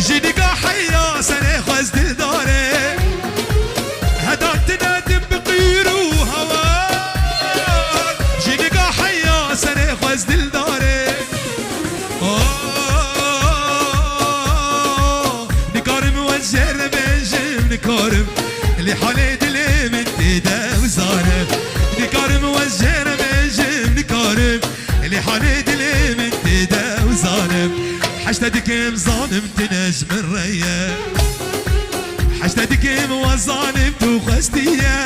جينيكا حيا سنة خز دلداري هدا تنادم بقير وهوان جينيكا حيا سنة خز دلداري نكارم وجر بنجم نكارم اللي حالي دلي من تدا وزارم نكارم وجر بنجم نكارم اللي حالي دلي من تدا وزارم حشتدك ظالم تنجم الريا حشتدك وظالم توخستيا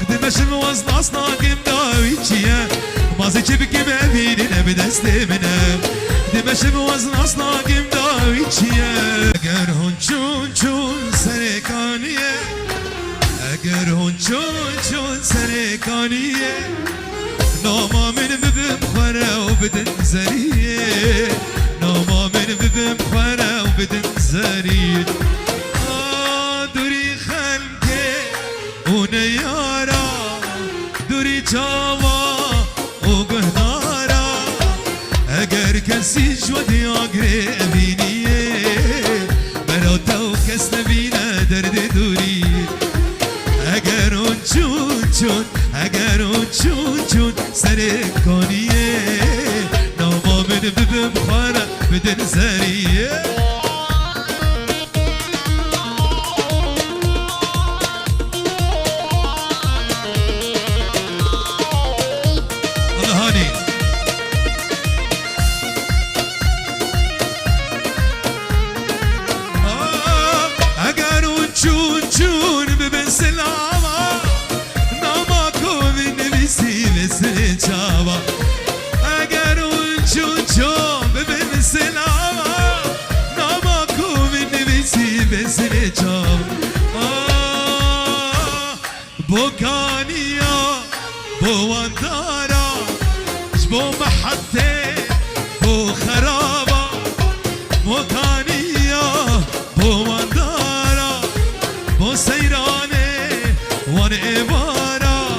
قدمش موزن اصلا داويتشيا ما زي بك ما بيننا بدستمنا دمش موزن اصلا داويتشيا اگر هون چون چون سرکانیه اگر هون چون چون سرکانیه ناما من ببم خوره و بدن زریه ناما من ببم خوره و بدن زریه دوری خلکه و نیارا دوری چاوا و گهدارا اگر کسی جودی آگره بینیه برا تو کس نبینه درد دوری اگر اون چون چون اگر اون چون چون سر کانیه ناما من ببم خوره بدن زریه الله هاني اگر اون چون چون ببن سلاما ناما کوی نویسی مثل چاوا اگر اون چون چون ببن سلاما ناما کوی نویسی مثل چاوا بوکانیا بواندارا جبو محطة بو خرابة موكانيا بواندارا بو سيرانة وان إبارة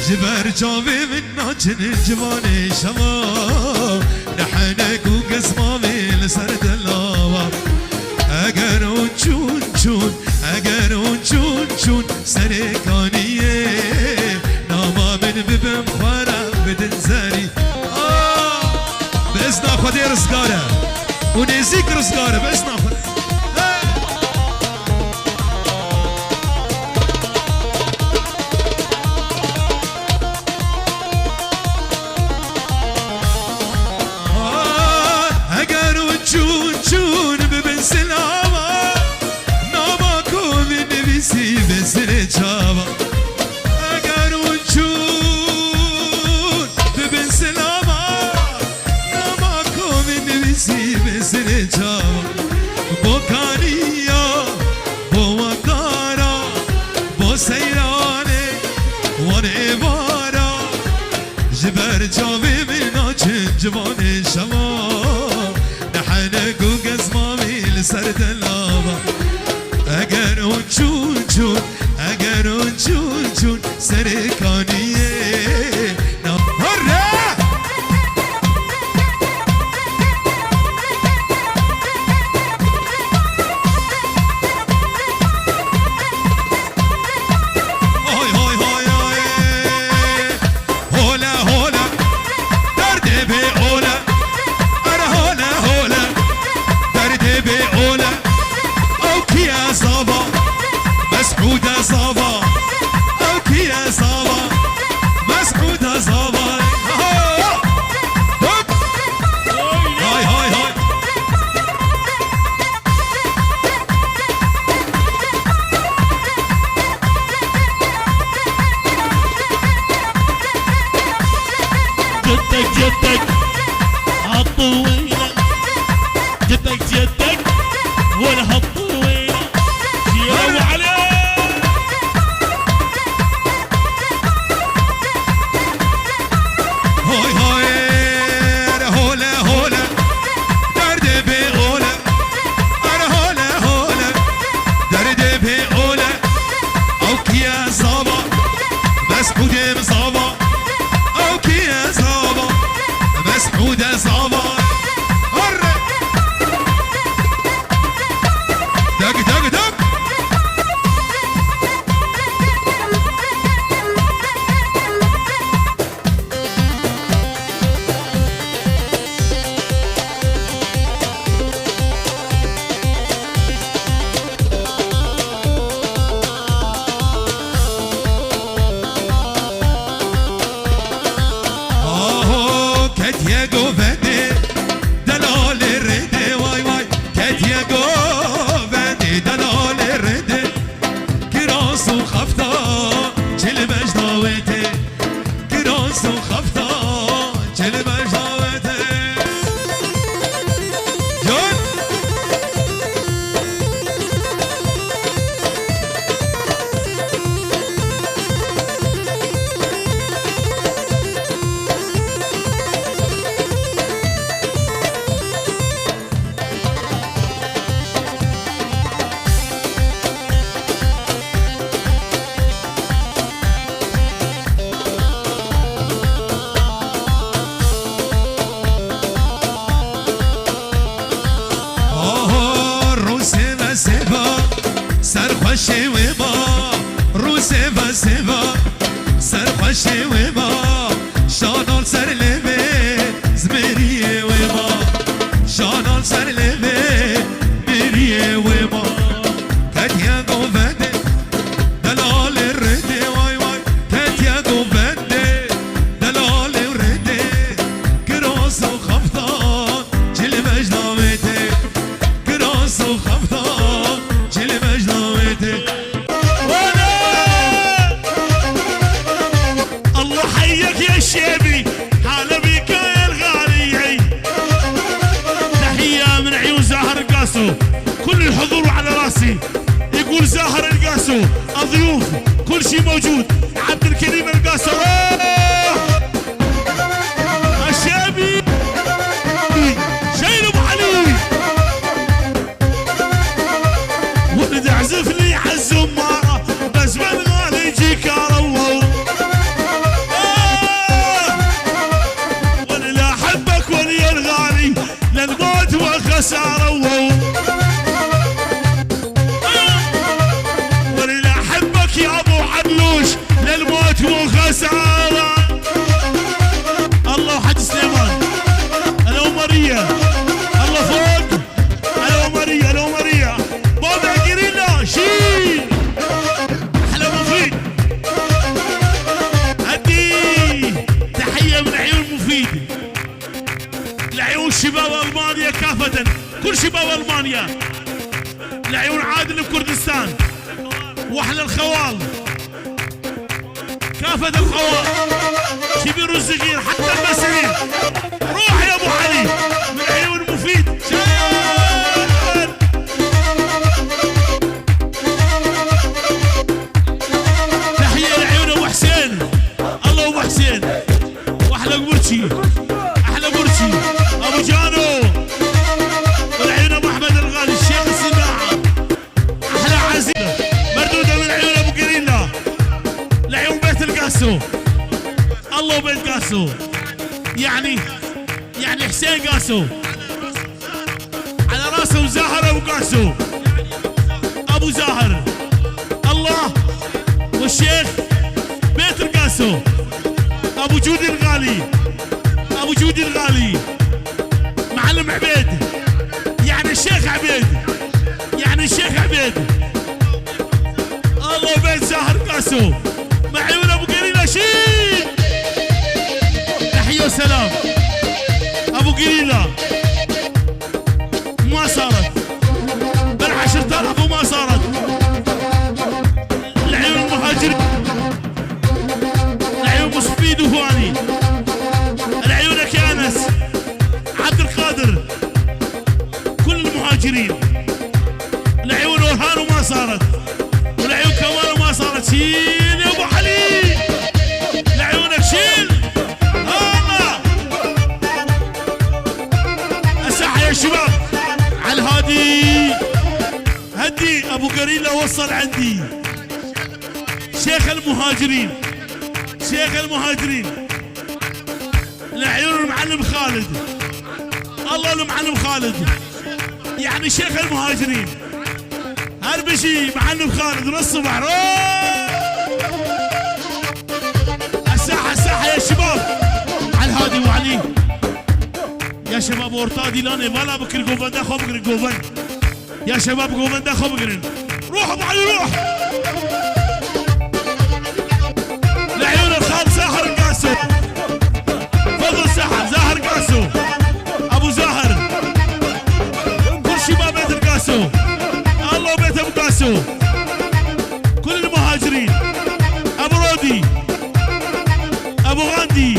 جبر جاوي من ناجن جواني شما نحنك وقسمامي لسر دلاوة اگر اون چون چون اگر اون چون چون سرکانیه ناما من ببم خوره بدن زری بإذن خدي رزقاره ونزيك رزقاره بإذن خدي. اگر چون چون ببن سلاما ناما کوی نویسی بسر چاوا اگر چون ببن سلاما ناما کوی نویسی بسر چاوا بو کانیا بو وندارا بو سیرانه وان ایوارا جبر جاوی من جوان شما نحنك وقزمامي لسر دلابا اگر اون چون چون اگر اون چون چون سرکانیه هره هاي هاي هاي هاي هولا هولا درد بي أنا هولا هولا درد بي أوكي يا صابا مسعودة صابا أوكي يا صابا. وما شانال سر لبي زمري وما شانال سر لبي مري وما كتيا قوفدي دلال الردي واي واي كتيا قوفدي دلال الردي كراس وخفضان جل مجنوتي كراس وخفضان جل مجنوتي. الله حيك يا الشيبي، هلا بك يا الغالي. تحية من عيون زاهر القاسو، كل الحضور على راسي. يقول زاهر القاسو، الضيوف كل شيء موجود. عبد الكريم القاسو، الشيبي شيل ابو علي، ولد اعزف لي عالزمارة بس بالغالي يجيك روو. ولا احبك ولي الغالي للموت والخسارة، ولا احبك يا ابو علوش للموت والخسارة. الله حج سليمان الأمرية، الله فوق الأمرية، الأمرية بابا قرينا شيل أحلى مفيد. هدي تحية من عيون مفيد لعيون شباب ألمانيا كافة، كل شباب ألمانيا، لعيون عادل بكردستان وأحلى الخوال كافة الخوال، كبير والصغير حتى المسيرين. روح يا أبو علي من عيون مفيد. شال تحية لعيون أبو حسين، الله أبو حسين، وأحلى برشي، أحلى برشي أبو جانو، والعيون أبو أحمد الغالي الشيخ الصناعة، أحلى عزيزة مردودة من عيون أبو قرينة لعيون بيت القاسو. الله بيت قاسو، يعني حسين قاسو على راسه زاهر أبو قاسو، أبو زاهر الله، والشيخ بيت القاسو، أبو جودي الغالي، أبو جودي الغالي، معلم عبيد، يعني الشيخ عبيد، يعني الشيخ عبيد. الله بيت زاهر قاسو مع عيون أبو قرينة. شيل تحية وسلام أبو قرينة. ما صارت بل 10,000 وما صارت. العيون المهاجرين، العيون مصفيد وهواني، العيون كانس عبد القادر، كل المهاجرين. العيون اورهان وما صارت، والعيون كمان وما صارت. شيل يا ابو علي لعيونك، شيل. الله الساحة يا شباب على الهادي. هدي ابو قريله وصل عندي شيخ المهاجرين، شيخ المهاجرين، لعيون المعلم خالد. الله المعلم خالد، يعني شيخ المهاجرين. هربشي معلم خالد من الصبح. الساحة، الساحة يا شباب على الهادي وعلي يا شباب. اورتادي لاني ولا بكر جوفن خو بكر جوفن يا شباب، جوفن خو بكر. روح ابو علي روح لعيون الخال ساحر قاسو، فضل سحر زاهر قاسو، ابو زاهر، كل شباب بيت القاسو. الله بيت ابو قاسو، كل المهاجرين، ابو رودي، ابو غاندي،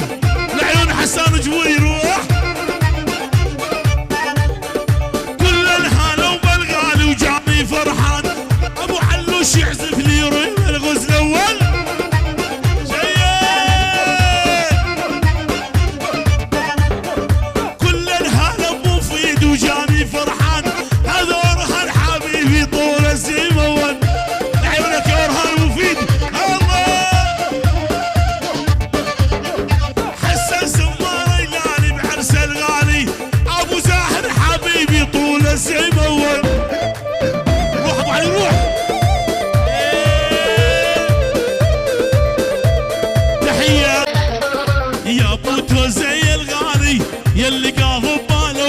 لعيون حسان جبوري. روح كل الهلا وبالغالي وجامي فرحان. ابو علوش يعزف لي ريم الغزل الاول. جيد.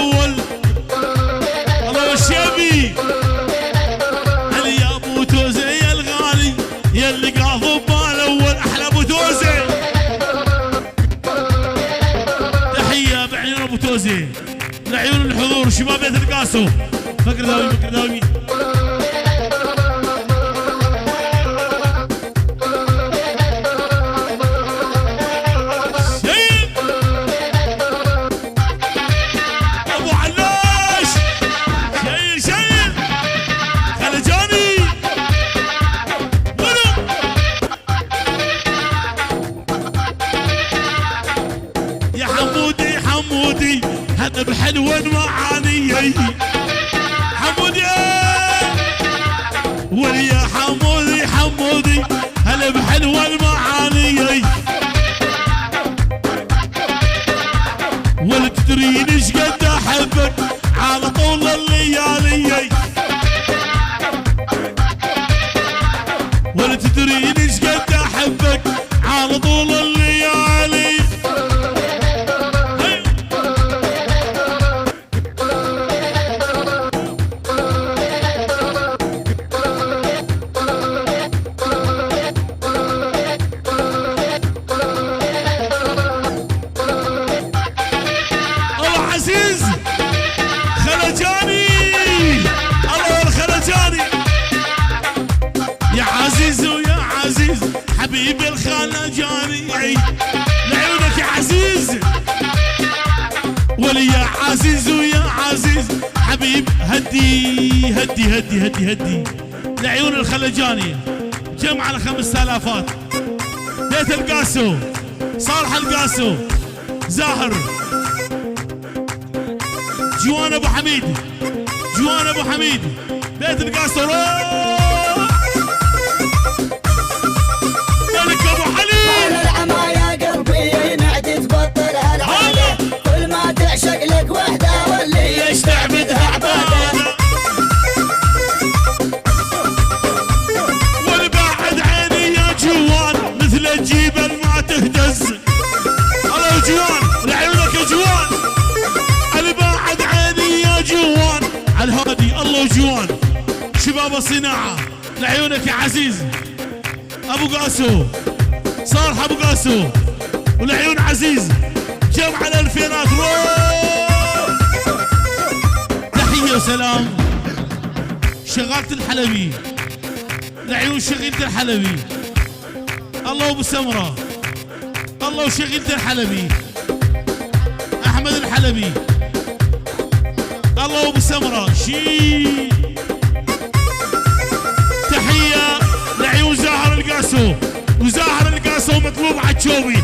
الاول. الله والشبي علي يا ابو توزي يا الغالي يا اللي قاضب الاول. احلى ابو توزي، تحية بعيون ابو توزي لعيون الحضور شباب بيت القاسو. فكر داوي فكر داوي. ابو علاش شيل شيل خلجاني ولو يا حمودي حمودي هذا بحلو معاني حمودي وليا حمودي حمودي هلا بحلو المعاني ولا تدرين ايش قد احبك على طول الليالي ولا تدرين ايش قد احبك على طول الليالي. الله عزيز خلجاني، الله الخلجاني يا عزيز ويا عزيز حبيبي الخلجاني لعيونك يا عزيز ولي يا عزيز ويا عزيز حبيب. هدي هدي هدي هدي هدي لعيون الخلجاني. جمع على 5000 بيت القاسو، صالح القاسو، زاهر، جوان ابو حميد، جوان ابو حميد، بيت القاسو. ملك ابو حليم العمى يا قلبي معدي تبطل هالعادة، كل ما تعشق لك وحدة واللي ليش تعبدها عبادة والبعد عيني يا جوان مثل الجبل ما تهتز. الله يا جوان لعيونك يا جوان، البعد عيني يا جوان على الهادي. الله جوان شباب الصناعة لعيونك يا عزيز ابو قاسو، صالح ابو قاسو ولعيون عزيز. جمع الالفينات روح. تحية وسلام شغالة الحلبي لعيون شغيلة الحلبي. الله ابو سمرة، الله وشغيلة الحلبي احمد الحلبي. الله ابو سمرة شي. تحية لعيون زاهر القاسو، وزاهر القاسو مطلوب عالشوبي.